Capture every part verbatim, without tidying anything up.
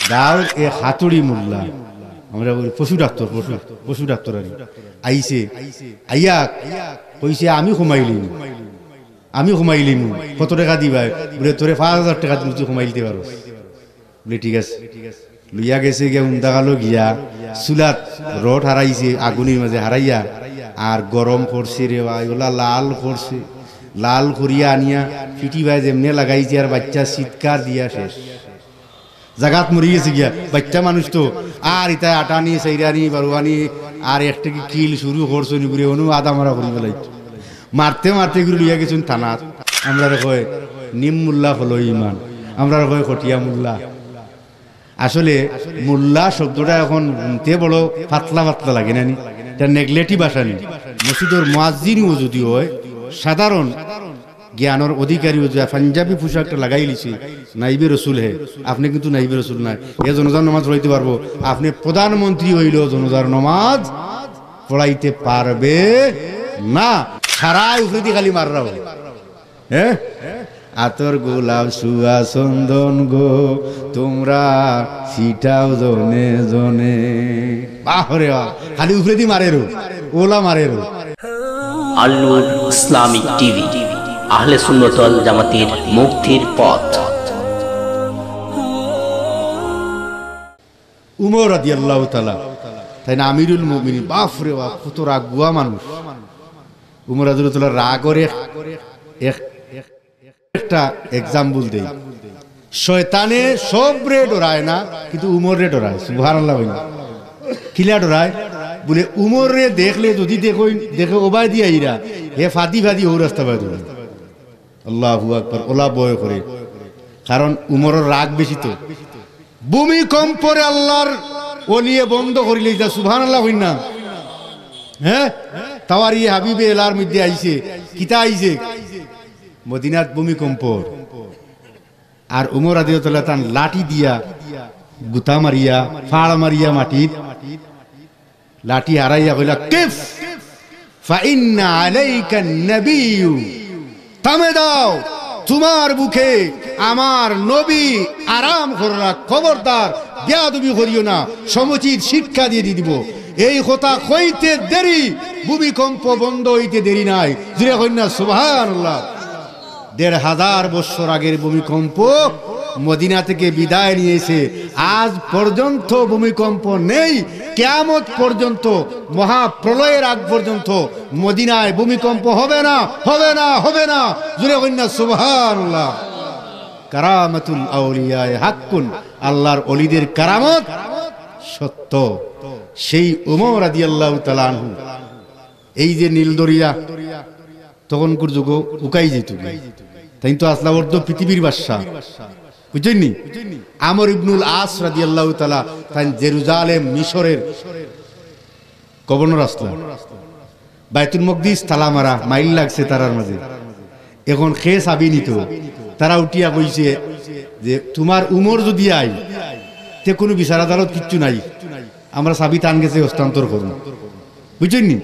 গাঁওর এক হাতুড়ি মোল্লা, আমরা বলি পশু ডাক্তর, পশু, পশু ডাক্তর আর কি। আইছে, আইয়া কইছে, "আমি কমাইলিমু, আমি কমাইলিমু, কত টেকা দিবায়?" বুলে, "তোরে পাঁচ হাজার টেকা দিমু, তুই কমাইলিতে পারস।" বুলে, "ঠিক আছে।" লইয়া গেছে গিয়া উন্দা কালো গিয়া চুলাত রড হারাইছে, আগুনির মাঝে হারাইয়া, আর গরম করছে রে ভাই, ওলা লাল করছে। লাল করিয়া আনিয়া ফিটি বায় যেমনে লাগাইছে, আর বাইচ্চা চিৎকার দিয়া শেষ। জাগাত মরি গেছে গিয়া, বাইচ্চা মানুষ তো। আর ইতায় আটানি, সাইরানি, বারুয়ানি, আর একটা কি কিল শুরু করছে নি করে, অনু আদা মারা করি বেলাইছে। মারতে মারতে এগুরে লইয়া গেছইন থানাত। আমরারে কয়, "নিম মোল্লা হলো ইমান।" আমরারে কয়, "কটিয়া মোল্লা।" আসলে মোল্লা শব্দটা এখন হুনতে বড় পাতলা পাতলা লাগে না নি? এটা নেগলেক্টি ভাষা নি। মসজিদর মুয়াজ্জিনও যদি হয়, সাধারণ জ্ঞানর অধিকারীও যদি পাঞ্জাবি পোশাকটা লাগাইলিছে, নাইবে রসুল হে, আপনে কিন্তু নাইবে রসুল নায়। হে জনাজার নামাজ পড়াইতে পারবো, আপনে প্রধানমন্ত্রী হইলেও জনাজার নামাজ পড়াইতে পারবে না। সারাই উপরেদি খালি মাররা অয়। হ্যাঁ? "আতর গোলাপ সুয়া চন্দন গো, তোমরা ছিটাও জনে জনে।" বাহ রে বাহ, খালি উপরেদি মারেরও, ওলা মারেরও। আল নূর ইসলামিক টিভি, আহলে সুন্নত ওয়াল জামাতের মুক্তির পথ। উমর রাদিয়াল্লাহু তাআলা, তাইন আমিরুল মুমিনিন, বাফরে বাফ, কত রাগুয়া মানুষ। উমর রাদিয়াল্লাহু তাআলা রাগর এক, এক, একটা example দেই। শয়তানে সবরে ডরায় না, কিন্তু উমররে ডরায়। সুবহানাল্লাহ বইন। কিলা ডরায়? বুলে, উমররে দেখলে যদি দেখইন, দেখে ওবায়দি আইরা, হে ফাদি ফাদি হউ রাস্তা বায় দৌড়। আল্লাহু আকবার, ওলা ভয় করে, কারণ উমরর রাগ বেশি তো। ভূমিকম্পরে আল্লাহর ওলিয়ে বন্ধ করিলাইতা, সুবহানাল্লাহ কইন না? হ্যাঁ, তাওয়ারি হাবিবে এলার মধ্যে আইছে, কিতা আইছে? মদিনাত ভূমিকম্প। আর উমর রাদিয়াল্লাহু তাআলা তান লাঠি দিয়া গুতা মারিয়া, ফাড় মারিয়া মাটিত লাঠি হারাইয়া কইলা, "কিফ, ফাইন্না আলাইকা নাবিয়্যু।" থামে দাও, তোমার বুকে আমার নবী আরাম কররা। খবরদার, বেয়াদবি করিও না, সমুচিত শিক্ষা দিয়া দি দিবো। এই কথা কইতে দেরি, ভূমিকম্প বন্ধ অইতে দেরি নাই। জুরে কইন না, সুবহানাল্লাহ। দেড় হাজার বছর আগের ভূমিকম্প মদিনা থেকে বিদায় নিয়েছে। আজ পর্যন্ত ভূমিকম্প নেই, কিয়ামত পর্যন্ত, মহাপ্রলয়ের আগ পর্যন্ত মদিনায় ভূমিকম্প হবে না, হবে না, হবে না। জুরে কইন না, সুবহানাল্লাহ। কারামাতুল আউলিয়ায়ে হাক্কুন, আল্লাহর ওলিদের কারামত সত্য। সেই উমর রাদিয়াল্লাহু তাআলা আনহু, এই যে নীল দরিয়া, তখনকুর যুগো উকাই যাইতো। তাইন তো আছলা অর্ধ পৃথিবীর বাদশা, বুঝছইন নি? আমর ইবনুল আস রাদিয়াল্লাহু তাআলা, তাইন জেরুজালেম, মিশরের গভর্নর আছলা। বাইতুল মকদিস তালা মারা, মাইল লাগছে তারার মাঝে। এখন কে চাবি নিতো? তারা উঠিয়া কইছে যে, "তোমার উমর যদি আয়, তে কুনু বিচার আদালত কিচ্ছু নাই, আমরা চাবি তান গেছে হস্তান্তর করমু।" বুঝছইন নি?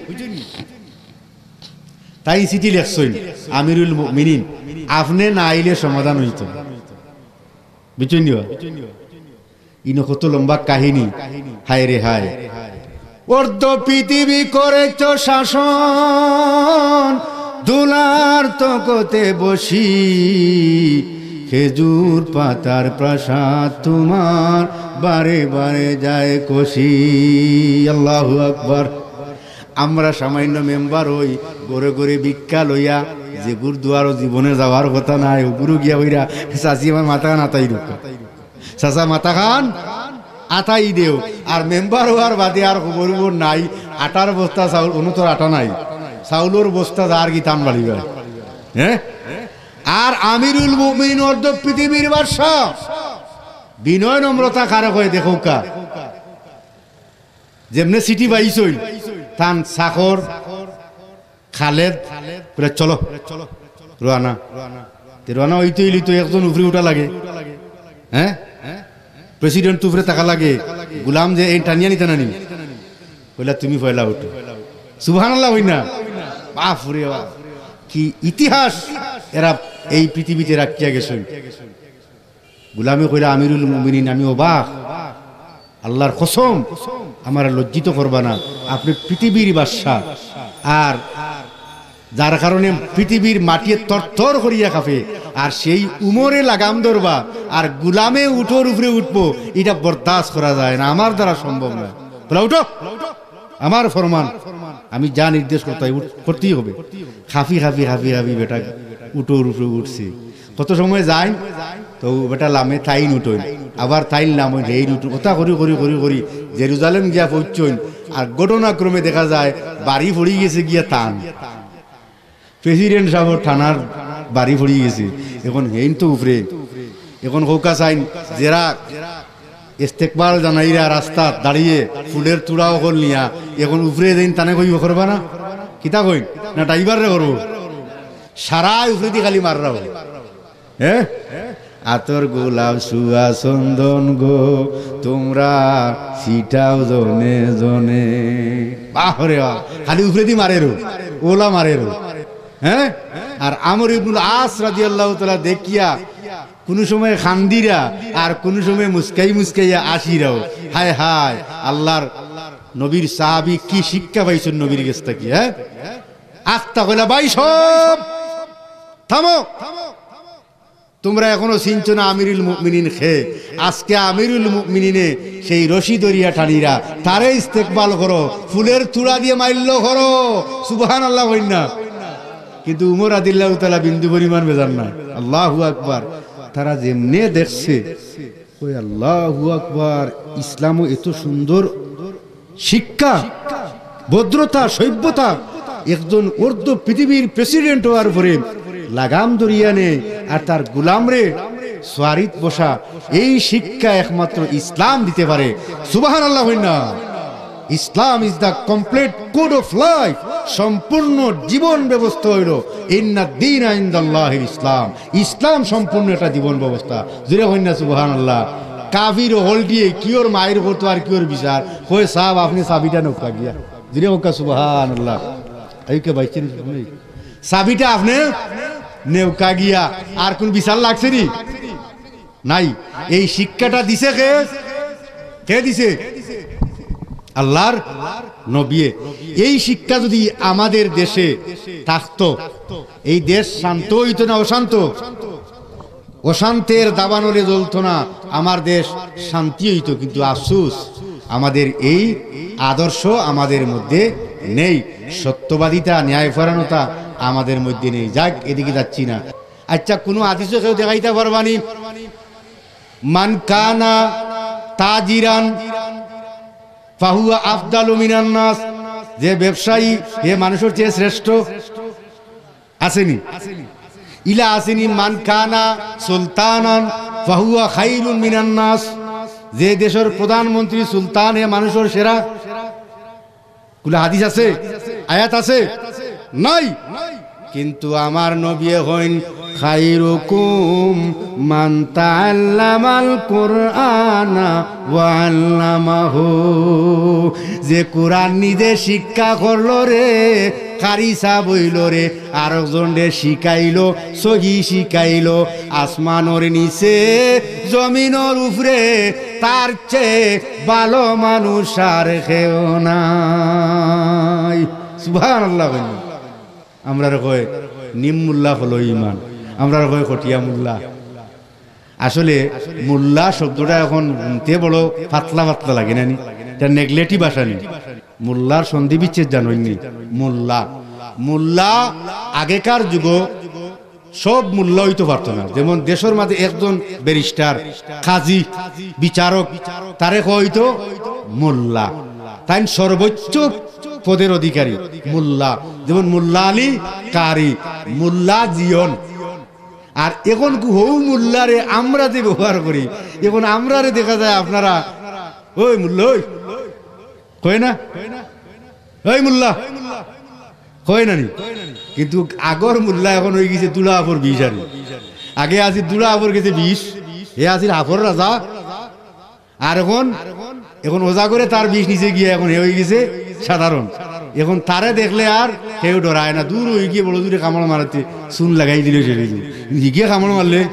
তাইন চিঠি লেখছইন, "আমিরুল মুমিনিন, আপনে না আইলে সমাধান অইতো।" বুঝছইন নি বা? ইনো কত লম্বা কাহিনী। হায় রে হায়। অর্ধ পৃথিবী করেছ শাসন, ধুলার তখতে বসি, খেজুর পাতার প্রাসাদ তোমার, বারে বারে যায় কষি। আল্লাহু আকবার। আমরা সামান্য মেম্বার অই, ঘরে ঘরে ভিক্ষা লইয়া, যেগুর দুয়ারো জীবনে যাওয়ার কথা নায়, ওগুরু গিয়া কইরা, "চাচি, আমার মাথাখান আতাই দেউক্কা, চাচা, মাথাখান আতাই দেও।" আর মেম্বার অওয়ার বাদে আর খবর উবর নাই, আটার বস্তা চাউল, অনুতর আটা নাই, চাউলর বস্তা যার কি তান বাড়ি যায়, হ্যাঁ? আর আমিরুল মুমিনিন অর্ধ পৃথিবীর বাদশা, বিনয় নম্রতা কারে কয় দেখউক্কা। যেমনে চিঠি পাইছইন, তান চাকর খালেদ কইলা, "চলো, রওয়ানা।" তে রওয়ানা অইতে অইলে তো একজন উপরে উঠা লাগে, হ্যাঁ? প্রেসিডেন্ট তো উপরে থাকা লাগে, গুলাম যে এই টানিয়া নিতা না নি? কইলা, "তুমি পয়লা উঠো।" সুবহানাল্লাহ কইন না? বাফরে বাফ, কি ইতিহাস এরা এই পৃথিবীতে রাখিয়া গেছইন। গুলামে কইলা, "আমিরুল মুমিনিন, আমি অবাক।" আল্লাহর কসম, আমারে লজ্জিত করবা না। আপনে পৃথিবীর বাদশা, আর যার কারণে পৃথিবীর মাটিয়ে তরতর করিয়া কাঁপে, আর সেই উমরে লাগাম ধরবা আর গুলামে উটর উপরে উঠবো, ইটা বরদাস্ত করা যায় না, আমার দ্বারা সম্ভব নায়। বলে, "উঠো, আমার ফরমান, আমি যা নির্দেশ করতাম, উঠ-, করতেই হবে।" কাঁপি কাঁপি কাঁপি কাঁপি বেটা উটর উপরে উঠছে। কত সময় যাইন, তো বেটা লামে, তাইন উঠইন, আবার তাইন লামইন, হেইন উঠইন, ওটা করি করি করি করি জেরুজালেম গিয়া পৌঁছইন। আর ঘটনাক্রমে দেখা যায় বাড়ি পড়ি গেছে গিয়া তান, প্রেসিডেন্ট সাবর থানার বাড়ি পড়ি গেছে। এখন হেইন তো উপরে, এখন কউক্কা চাইন যেরা ইস্তেকবাল জানাইরা রাস্তাত দাঁড়িয়ে ফুলের তুড়া অকল নিয়া, এখন উপরে যেইন তানে কইবা, "করবা না, কিতা কইন না, ড্রাইভাররে করবো।" সারায় উপরেদি খালি মাররা অয়। হ্যাঁ, আতর গোলাপ সুয়া চন্দন গো, তোমরা ছিটাও জনে জনে। বাহ রে বাহ, খালি উপরেদি মারের অয়, ওলা মারের অয়। হ্যাঁ, আর আমর ইবনুল আস রাদিয়াল্লাহু তাআলা দেখিয়া কুনু সময় কান্দিরা আর কুনু সময় মুস্কাই মুস্কাইয়া আসিরাও। হায় হায়, আল্লাহর নবীর সাহাবী কি শিক্ষা পাইছইন নবীর গেছ থাকি, হ্যাঁ? আখতা কইলা, "ভাই সব, থামো, তোমরা এখনো চিনছো না আমিরুল মুমিনিন খে।" আজকে আমিরুল মুমিনিনে সেই রশি ধরিয়া টানিরা, তারে ইস্তেকবাল করো, ফুলের তুড়া দিয়ে মাইল্য করো, সুবহানাল্লাহ কইন না। কিন্তু উমর রাদিয়াল্লাহু তাআলা বিন্দু পরিমাণ বেজার না। আল্লাহু আকবার। তারা যেমনে দেখছে, কই, "আল্লাহু আকবার, ইসলামও এত সুন্দর শিক্ষা, ভদ্রতা, সভ্যতা, একজন অর্ধ পৃথিবীর প্রেসিডেন্ট হওয়ার পরে লাগাম ধরিয়া নে আর তার গোলামরে সোয়ারিত বসা, এই শিক্ষা একমাত্র ইসলাম দিতে পারে।" সুবহানাল্লাহ কইন না। Islam is the complete code of life, সম্পূর্ণ জীবন ব্যবস্থা হইল, "ইন্নাদ দীনা ইনদাল্লাহিল ইসলাম", ইসলাম সম্পূর্ণ একটা জীবন ব্যবস্থা। জুরে কইন না সুবহানাল্লাহ। কাফির হকলটিয়ে কিওর মাইর করতো আর কিওর বিচার, কয়, "সাব, আপনে চাবিটা নেউক্কা গিয়া।" জুরে কউক্কা সুবহানাল্লাহ। এই কে বাইছেন? চাবিটা আপনে নেউক্কা গিয়া, আর কুন বিচার লাগছে নি? নাই। এই শিক্ষাটা দিছে কে? কে দিছে? আল্লাহর নবিয়ে। এই শিক্ষা যদি আমাদের দেশে থাকতো, এই দেশ শান্ত হইতো না অশান্ত? অশান্তের দাবানলে জ্বলতো না, আমার দেশ শান্তি হইতো। কিন্তু আফসোস, আমাদের এই আদর্শ আমাদের মধ্যে নেই। সত্যবাদিতা, ন্যায়পরায়ণতা আমাদের মধ্যে নেই। যাক, এদিকে যাচ্ছি না। আচ্ছা, কুনু হাদিসো কেউ দেখাইতা পারবানি, "মান কানা তাজিরান ফাহুয়া আফদালু মিনান নাস", যে ব্যবসায়ী, হে মানুষর চেয়ে শ্রেষ্ঠ? আছেনি? ইলা আছেনি, "মান কানা সুলতানান ফাহুয়া খাইরুন মিনান নাস", যে দেশর প্রধানমন্ত্রী সুলতান, হে মানুষর সেরা? কুনু হাদিস আছে? আয়াত আছে? নাই। কিন্তু আমার নবী কইন, "খাইরুকুম মান তাআল্লামাল কুরআনা ওয়া আল্লামাহু।" যে কুরআন নিজে শিক্ষা করলো রে, কারি সাব অইলো রে, আরকজনরে শিখাইলো, সহি শিখাইলো, আসমানর নিচে, জমিনর উপরে, তার চেয়ে ভালো মানুষ আর কেউ নাই। সুবহানাল্লাহ কইন। আমরারে কয়, "নিম মোল্লা হলো ইমান", আমরারে কয়, "কটিয়া মোল্লা।" আসলে মোল্লা শব্দটা এখন হুনতে বড় পাতলা পাতলা লাগে না নি? এটা নেগলেটিভ ভাষা নি? মোল্লার সন্ধি বিচ্ছেদ জানইন নি? মোল্লা, মোল্লা আগেকার যুগো সব মোল্লা অইতো পারতো না। যেমন দেশর মাঝে একজন ব্যারিস্টার, কাজী, বিচারক, তারে কওয়া অইতো মোল্লা। তাইন সর্বোচ্চ পদের অধিকারী মোল্লা। যেমন মোল্লা আলী কারি, মোল্লা জিয়ন। আর এখন কু-, হউ মোল্লারে আমরা যে ব্যবহার করি, এখন আমরারে দেখা যায় আপনারা, "ওই মোল্লা, ওই", কয় না? "ওই মোল্লা", কয় না নি? কিন্তু আগর মোল্লা এখন অইগেছে দুলা আফর বিষ আনি। আগে আছিল দুলা আফর গেছে বিষ, হে আছিল আফর রাজা। আর এখন, এখন ওজা করে তার বিষ নিচে গিয়া এখন হে অইগেছে সাধারণ। এখন তারে দেখলে আর কেউ ডরায় না, দূর অইগিয়ে বড় জুরে কামড় মারাতে চুন লাগাই দিলে শেষ অইযিবো। কিন্তু হিগিয়ে কামড় মারলে,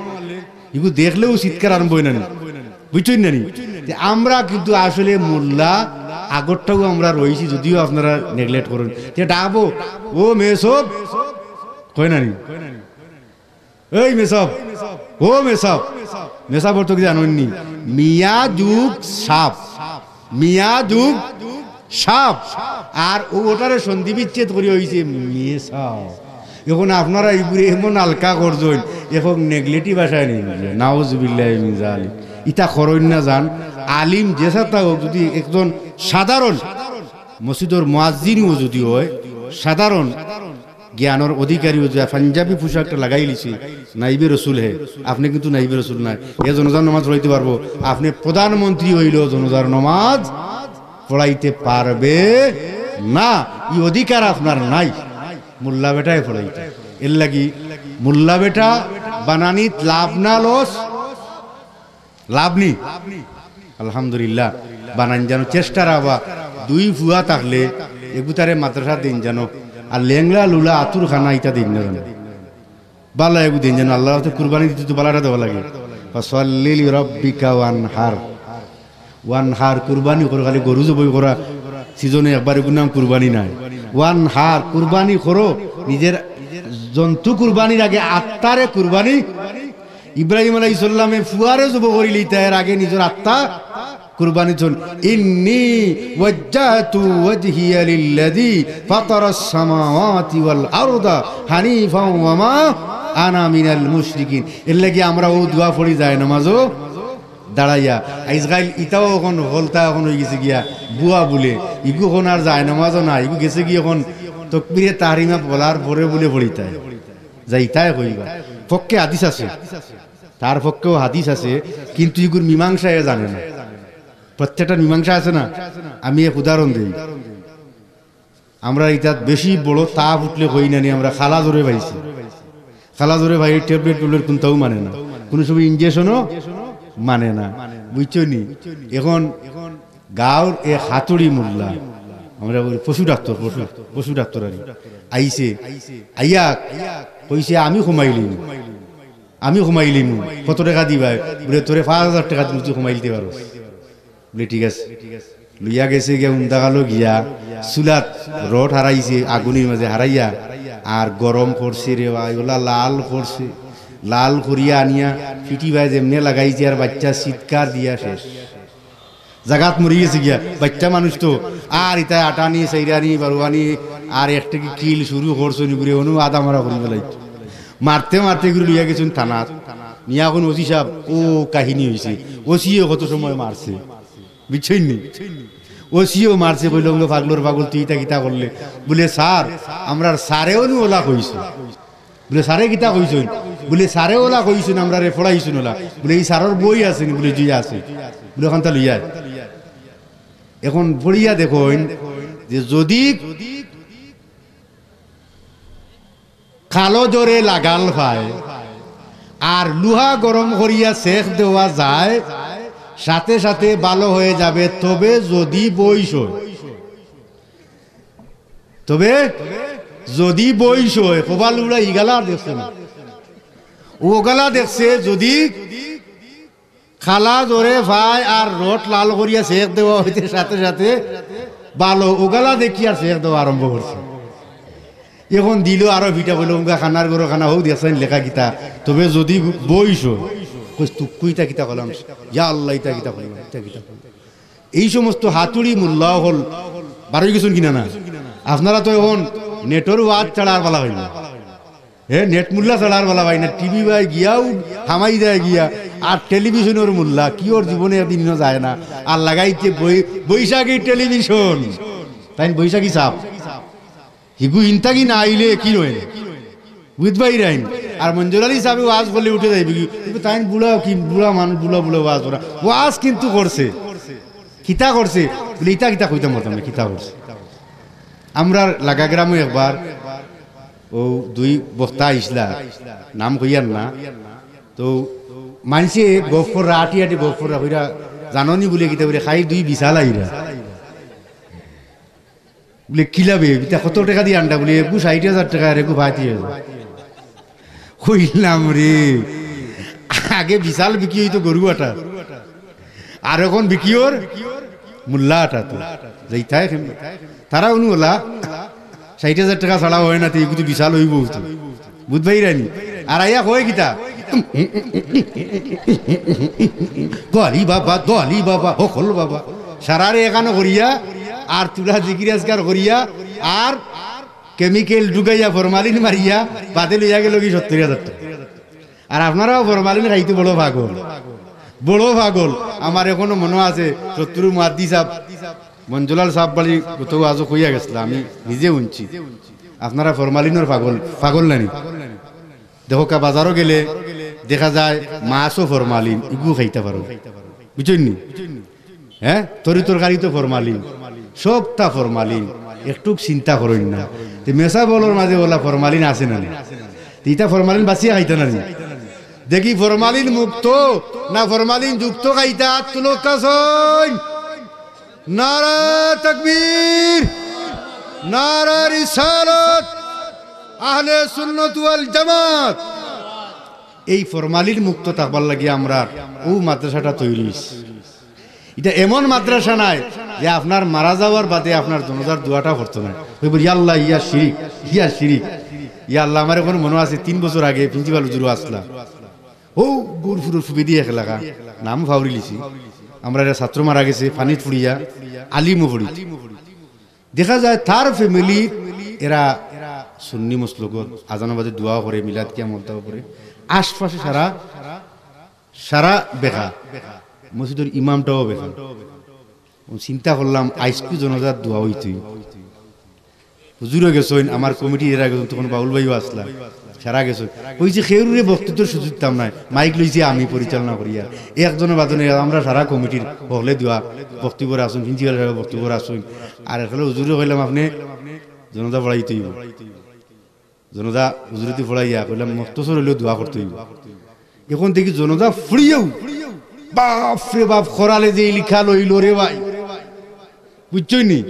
ইগু দেখলেউ চিৎকার আরম্ভ অয় না নি, বুঝছইন না নি? তে আমরা কিন্তু আসলে মোল্লা আগরটাও আমরা রইছি, যদিও আপনারা নেগলেক্ট করইন। তে ডাকবো, "ও মেসাব," কয় না নি? "এই মেসাব, ও মেসাব।" মেসাব অর্থ কি জানইন নি? মিয়া যুগ সাব, মিয়া যুগ সাব। আর ও ওটারে সন্ধি বিচ্ছেদ করি অইছে মেসাব। এখন আপনারা ইগুরে এমন হালকা করছইন, এখন নেগলেক্টি ভাষায় নেই, নাউজুবিল্লাহি মিন জালিক। ইতা করইন না যান। আলিম যেসাতা হোক, যদি একজন সাধারণ মসজিদর মুয়াজ্জিনও যদি হয়, সাধারণ জ্ঞানর অধিকারীও যদি পাঞ্জাবি পোশাকটা লাগাইলিছে, নাইবে রসুল হে, আপনে কিন্তু নাইবে রসুল নায়। হে জনাজার নামাজ পড়াইতে পারবো, আপনে প্রধানমন্ত্রী অইলেও জনাজার নামাজ পড়াইতে পারবে না, ই অধিকার আপনার নাই। মোল্লা বেটায় পড়াইতে, এর লাগি মোল্লা বেটা বানানিত লাভ না লস? লাভ নি? আলহামদুলিল্লাহ। বানাইন জানো, চেষ্টা রাখবা। দুই ফুয়া থাকলে এগুতারে মাদ্রাসা দিন জানো, আর লেংলা লুলা আতুর খানা ইতা দিন না জানো। বালা এগু দিন জানো, আল্লাহর রাস্তায় কুরবানি দিতে তো বালাটা দেওয়া লাগে। ফাসাল্লি লিরাব্বিকা ওয়ানহার। ওয়ানহার, কুরবানি করো, খালি গরু জবাই করা সিজনে একবার, এগুর নাম কুরবানি নায়। ওয়ানহার, কুরবানি করো, নিজের জন্তু কুরবানির আগে আত্মারে কুরবানি। ইব্রাহিম আলাইহিস সালামে ফুয়ারে জব করিলিতা, এর আগে নিজর আত্মা কুরবানি দিছইন। ইন্নি ওয়াজ্জাহতু ওয়াজহিয়া লিল্লাযী ফাতারাস সামাওয়াতি ওয়াল আরদা হানিফাও ওয়া মা আনা মিনাল মুশরিকিন। এর লাগি আমরা ও দোয়া পড়ি যায় নামাজও দাঁড়াইয়া। আইজকাইল ইতাও অখন হকলতা অখন অইগেছে গিয়া বুয়া বুলে, ইগু অখন আর যায় নামাজও না, ইগু গেছে গি অখন তকবিরে তাহরিমা বলার পরে বুলে পড়িতায়। যাইতায় কইবা। পক্ষে হাদিস আছে, তার পক্ষেও হাদিস আছে, কিন্তু ইগুর মীমাংসা এ জানে না। প্রত্যেকটা মীমাংসা আছে না? আমি এক উদাহরণ দেই। আমরা ইতাত বেশি বড় তাপ উঠলে কই না নি, আমরা খালা জ্বরে পাইছি। খালা জ্বরে পাই, ট্যাবলেট ট্যাবলেট কোনটাও মানে না, কোনো সময় ইঞ্জেকশনও মানে না, বুঝছো নি? এখন গাঁওর এক হাতুড়ি মোল্লা, আমরা বলি পশু ডাক্তার, পশু, পশু ডাক্তার আর কি। আইছে, আইয়া কইছে, "আমি কমাইলিমু, আমি কমাইলিমু।" "কত টেকা দিবায়?" বলে, "তোরে পাঁচ হাজার টেকা দিমু, তুই কমাইলিতে পারস।" বলে, "ঠিক আছে।" লইয়া গেছে গিয়া উন্দা গেলো গিয়া চুলাত রড হারাইছে, আগুনের মাঝে হারাইয়া আর গরম করছে রে ভাই, ওলা লাল করছে, লাল করিয়া আনিয়া ফিটি ভাই যেমনে লাগাইছে আর বাচ্চা চিৎকার দিয়া শেষ। জাগাত মরি গেছে গিয়া, বাচ্চা মানুষ তো, আর ইতায় আটানি, সাইরানি, বারুয়ানি, আর একটা কি কিল শুরু করছে নি ঘুরে, অনু আদা মারা করি বেলাই। মারতে মারতে ঘুরে লইয়া গেছইন থানাত। নিয়া এখন ওসি সাহেব, ও কাহিনী হইছে। ওসিয়ে কত সময় মারছে, বুঝছইন নি? ওসিও মারছে, কইল, "অঙ্গ পাগলর পাগল, তুই ইতা কিতা করলে?" বলে, "স্যার, আমরার স্যারেও নু ওলা কইছে।" বলে, "স্যারে কিতা কইছইন?" বলে, "স্যারে ওলা কইছইন, আমরারে পড়াইছইন ওলা।" বলে, "এই স্যারর বই আছে নি?" বলে, "জি আছে।" বলে, "ওখানটা লইয়া আয়।" এখন পড়িয়া দেখইন যে যদি কালো জ্বরে লাগাল পায় আর লুহা গরম করিয়া সেক দেওয়া যায়, সাথে সাথে ভালো হয়ে যাবে। তবে যদি বয়স হয়, তবে যদি বয়স হয়, কপাল উড়া ইগালা দেখছে না, ওগালা দেখছে। যদি কালা জ্বরে পায় আর রড লাল করিয়া সেক দেওয়া হইতে সাথে সাথে ভালো, ওগালা দেখি আর সেক দেওয়া আরম্ভ করছে। এখন দিল আরো ভিটা, কইল, "উঙ্গা খানার গরো খানা হোক, দেখছেন লেখা কিতা, তবে যদি বইস।" কইস, "তুক্কু ইতা কিতা করলাম, ইয়া আল্লাহ, ইতা কিতা করলাম, ইতা কিতা করলাম।" এই সমস্ত হাতুড়ি মোল্লা অকল বারই গেছইন কিনা না? আপনারা তো এখন নেটর ওয়াজ ছাড়া আর বালা হয় না। হে, নেট মোল্লা ছাড়া আর বালা পাই না, টিভি বায় গিয়াও হামাই যায় গিয়া। আর টেলিভিশনর মোল্লা, কি ওর জীবনে একদিন ইনো যায় না। আর লাগাইছে বৈ-, বৈশাখী টেলিভিশন। তাইন বৈশাখী সাব। হিগু ইনতাকি না আইলে কি নয়? বুঝবাই রাইন। আর মঞ্জুর আলী সাবে ওয়াজ করলে উঠে যাইবে কি? কিন্তু তাইন বুড়া কি, বুড়া মানুষ, বুড়া বুড়া ওয়াজ করা। ওয়াজ কিন্তু করছে। কিতা করছে? বলে, "ইতা কিতা কইতাম পারতাম না, কিতা করছে?" আমরার লাগা গ্রামো একবার ও দুই বক্তা আইসলা, নাম কইয়ার না। তো মানষে গফ কররা, আটি আটি গফ কররা, কইরা, "জানো নি?" বলে, "কিতা?" বলে, "খাই দুই বিশাল আইরা।" বলে, "কিলা বে, ইতা কত টেকা দি আনরা?" বলে, "এগু ষাইট হাজার টেকা, আর এগু পঁয়ত্রিশ হাজার।" কইলাম রে, আগে বিশাল বিক্রি হইতো গরু আটা, আর অখন বিকিওর মোল্লা আটাতো। যেইটাই খেম-, তারা উনু ওলা ষাইট হাজার টেকা ছাড়া অয় না, তে ইগু তো বিশাল অইবো তো। বুঝবাই রানি? আর আইয়া কয় কিতা? দোয়ালি বাবা, দোয়ালি বাবা, হকল বাবা। সারারে এখানো করিয়া, আর তুলা জিকির আজকার করিয়া, আর কেমিক্যাল ঢুকাইয়া ফরমালিন মারিয়া বাদে লইয়া গেল কি সত্তর হাজার টেকা। আর আপনারাও ফরমালিন খাইতে বড় পাগল, বড় পাগল। আমার অখনো মনো আছে, সত্তরুর মুহাদ্দিস সাব, মঞ্জুলাল সাব বাড়ি গত আজও কইয়া গেছিলা, আমি নিজে হুনছি। আপনারা ফরমালিনর পাগল, পাগল নানি? দেখউক্কা, বাজারো গেলে দেখা যায় মাছও ফরমালিন, ইগু খাইতা পারো, বুঝছইন নি? হ্যাঁ, তরি তরকারি তো ফরমালিন, সবটা ফরমালিন, একটুক চিন্তা করইন না। তে মেসাব অকলর মাঝে ওলা ফরমালিন আছে না নি? তে ইতা ফরমালিন বাছিয়া খাইতা না নি? দেখি ফরমালিন মুক্ত না ফরমালিন যুক্ত খাইতা, আত তুলউক্কা চাই। নারায়ে তাকবীর, নারায়ে রিসালাত, আহলে সুন্নাত ওয়াল জামাত। এই ফরমালিন মুক্ত থাকবার লাগি আমরার অউ মাদ্রাসাটা তৈরি অইছে। ইটা এমন মাদ্রাসা নায় যে আপনার মারা যাওয়ার বাদে আপনার জানাজার দোয়াটা করতো নায়। কইবো, "ইয়া আল্লাহ, ইয়া শিরিক, ইয়া শিরিক।" ইয়া আল্লাহ, আমার অখনো মনো আছে, তিন বছর আগে প্রিন্সিপাল হুজুরও আছলা। অউ গুরফুরুর ফুবি দিয়া এক এলাকা, নাম ফাউরিলিছি। আমরার এক ছাত্র মারা গেছে, পানিত ফুড়িয়া, আলিমও পড়িত। দেখা যায় তার ফ্যামিলি এরা সুন্নি মসলকর, আজানর বাদে দোয়া করে, মিলাদ কিয়াম অতা করে। আশপাশে সারা, সারা বেকা, মসজিদর ইমামটাও বেকা। অউ চিন্তা করলাম, আইজকু জানাজার দোয়া অইতই। হুজুরও গেছইন, আমার কমিটির এরা গেছইন, তখন বাউল ভাইও আছলা, সারা গেছইন। অউ যে কেউরে বক্তৃতার সুযোগ দিতাম নায়, মাইক লইছি আমি পরিচালনা করিয়া। একজনে বাদে নাই, আমরা সারা কমিটির হকলে দোয়া বক্তব্য রাখছইন, প্রিন্সিপাল সাহেব বক্তব্য রাখছইন। আর এখানে হুজুরে কইলাম, "আপনে জানাজা পড়াইতে অইবো।" জানাজা হুজুরেদি পড়াইয়া কইলাম, "মুক্তসর অইলেও দোয়া করতে অইবো।" অখন দেখি জানাজা পড়িয়াও, বাপ রে বাপ, খরালে যে লিখা লইল রে ভাই, বুঝছইন নি?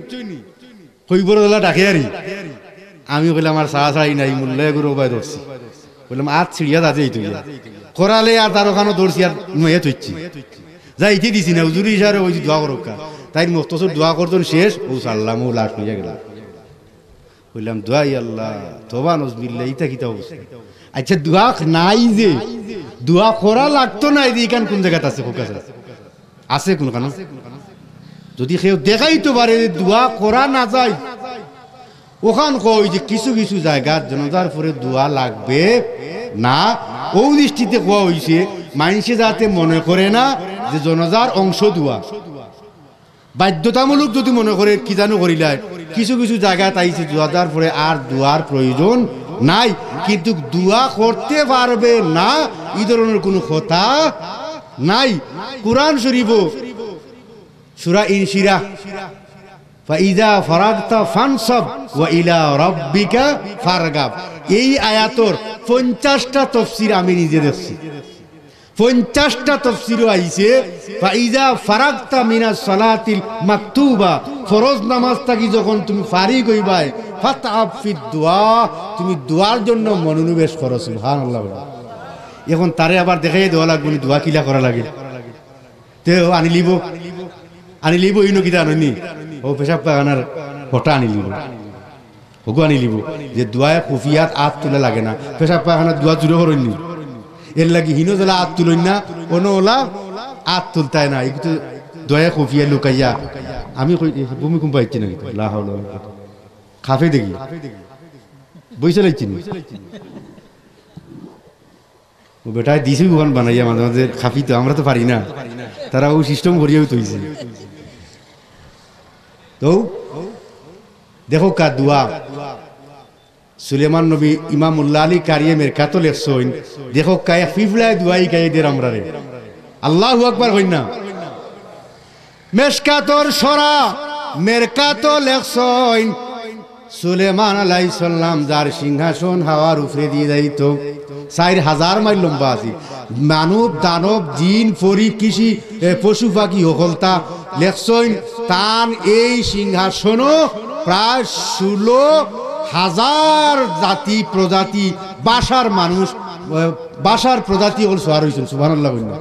কইবর ওলা ডাকে আরি। আমি কইলাম, "আর সারা সারাই নাই, মোল্লা এগুর অবায় ধরছি।" কইলাম, "আত ছিড়িয়া যাতে অইতো গিয়া।" খরালে আর তার অখানো ধরছি আর নুয়ে থইছি। যাইতে দিছি না, হুজুর ইশারে কইছি, "দোয়া করউক্কা।" তাইন মুক্তসর দোয়া করছইন শেষ, অউ ছাড়লাম, অউ লাশ লইয়া গেলাম। কইলাম, "দোয়া, ইয়া আল্লাহ, তওবা নজবিল্লাহ, ইতা কিতা অবস্থা?" আচ্ছা, দোয়া নাই যে, দোয়া করা লাগতো না, এই যে ইখান কোন জাগাত আছে, ফোকাস আছে? আছে কোনখানো? যদি কেউ দেখাইতো পারে যে দোয়া করা না যায়, অখান কওয়া অইছে কিছু কিছু জাগাত জানাজার পরে দোয়া লাগবে না, অউ দৃষ্টিতে কওয়া অইছে, মাইনষে যাতে মনে করে না যে জানাজার অংশ দোয়া। বাধ্যতামূলক যদি মনে করে, কি জানো করিলায়, কিছু কিছু জাগাত আইছে জানাজার পরে আর দোয়ার প্রয়োজন নাই, কিন্তু দোয়া করতে পারবে না, ই ধরনের কোনো কথা নাই। কোরআন শরীফও সূরা ইনশিরাহ, "ফাইজা ফারাগতা ফানসাব ওয়া ইলা রাব্বিকা ফারগাব।" এই আয়াতর পঞ্চাশটা তফসির আমি নিজে দেখছি। পঞ্চাশটা তফসিরও আইছে, "ফাইজা ফারাগতা মিনাস সালাতিল মাকতুবা", ফরজ নামাজ থাকি যখন তুমি ফারিগ অইবায়, "ফাতআব ফিদ দোয়া", তুমি দোয়ার জন্য মনোনিবেশ করো। সুবহানাল্লাহ। অখন তারে আবার দেখাইয়া দেওয়া লাগবো নি দোয়া কিলা করা লাগে। তে অউ আনিলিবো, আনিলিবো, ইনো কিতা আনইনি? অউ পেশাব পায়খানার ঘটা আনিলিবো। হগু আনিলিবো। যে দোয়ায়ে খুফিয়াত আত তুলা লাগে না। পেশাব পায়খানার দোয়া জুরে করইন নি। এরলাগি হিনো যেলা আত তুলইন না, অনো ওলা আত তুলতায় না। ইগু তো দোয়ায়ে খুফিয়া লুকাইয়া। আমি কই, এ, ভূমিকম্প আইছে নাকি? লা হাওলা ওয়ালা কুওয়াতা। খাফে দেখি। বইছে লাইছে নি? ও বেটায় দিছে অখান বানাইয়া মাঝে মাঝে খাফি তো, আমরা তো পারি না। তারা অউ সিস্টেম করিয়াউ থইছে। তো দেখউক্কা দোয়া। সুলেমান নবী ইমাম মোল্লা আলী কারিয়ে মেরকাতো লেখছইন, দেখউক্কা এক ফিফড়ায় দোয়া হিকাইয়া দের আমরারে। আল্লাহু আকবার কইন না। মেশকাতর সরা মেরকাতো লেখছইন, সুলেমান আলাইহিস সালাম যার সিংহাসন হাওয়ার উপরেদি যাইতো, চাইর হাজার মাইল লম্বা আছিল। মানব, দানব, জিন, পরি, কৃষি, এ, পশু পাখি হকলতা লেখছইন, তান এই সিংহাসনো প্রায় ষোলো হাজার জাতি প্রজাতি ভাষার মানুষ, এ, ভাষার প্রজাতি হকল সওয়ার অইছইন। সুবহানাল্লাহ কইন না।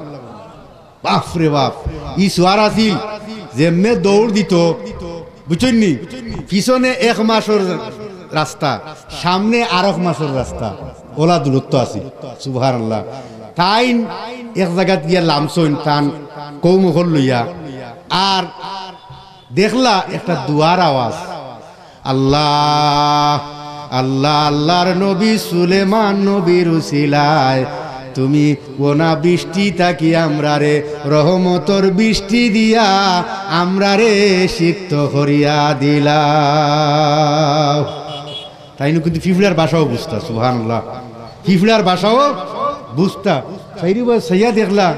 বাপ রে বাপ, ই সুয়ার আছিল, যেমনে দৌড় দিত, বুঝছইন নি? পিছনে এক মাসর রাস্তা, সামনে আরক মাসর রাস্তা, অলা দূরত্ব আছিল। সুবহানাল্লাহ। তাইন এক জাগাত গিয়া লামছইন, তান কৌম অকল লইয়া। আর দেখলা একটা দোয়ার আওয়াজ, "আল্লাহ, আল্লাহ, আল্লাহর নবী সুলেমান নবীর উসিলায় তুমি অনাবৃষ্টি থাকি আমরারে রহমতর বৃষ্টি দিয়া আমরারে সিক্ত করিয়া দিলাও।" তাইন কিন্তু ফিফড়ার ভাষাও বুঝতা, সুবহানাল্লাহ। ফিফড়ার ভাষাও বুঝতা। চাইরোবায় চাইয়া দেখলা,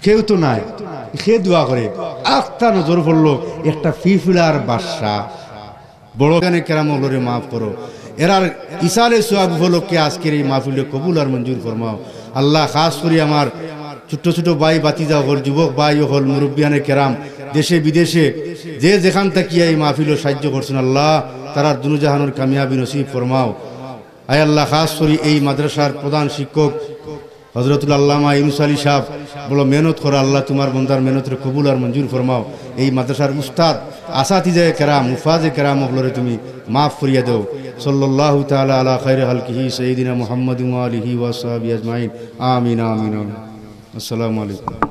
কেউ তো নাই। কে দোয়া করে? আখতা নজর পড়লো একটা ফিফড়ার বাচ্চা। বড় জানে কেরাম অকলরে মাফ করো। এরার ইসালে সওয়াব উপলক্ষে আজকের এই মাহফিলে কবুল আর মঞ্জুর ফরমাও। আল্লাহ, খাস করি আমার ছোট ছোট ভাই ভাতিজা অকল, যুবক ভাই অকল, মুরব্বিয়ানে কেরাম, দেশে বিদেশে যে যেখান থাকিয়া এই মাহফিলো সাহায্য করছইন, আল্লাহ, তারার দুনো জাহানর কামিয়াবি নসিব ফরমাও। আয় আল্লাহ, খাস করি এই মাদ্রাসার প্রধান শিক্ষক হযরতুল আল্লামা ইউনুস আলী সাহেব বড় মেহনত করা, আল্লাহ, তুমার বন্দার মেহনতরে কবুল আর মঞ্জুর ফরমাও। এই মাদ্রাসার উস্তাদ, আসাতিজায়ে কেরাম, হুফাজে কেরাম অকলরে তুমি মাফ করিয়া দেও। সাল্লাল্লাহু তাআলা আলা খায়রি খালকিহি সাইয়্যিদিনা মুহাম্মাদিন ওয়া আলিহি ওয়া সাহবিহি আজমাইন। আমিন, আমিন, আমিন। আসসালামু আলাইকুম।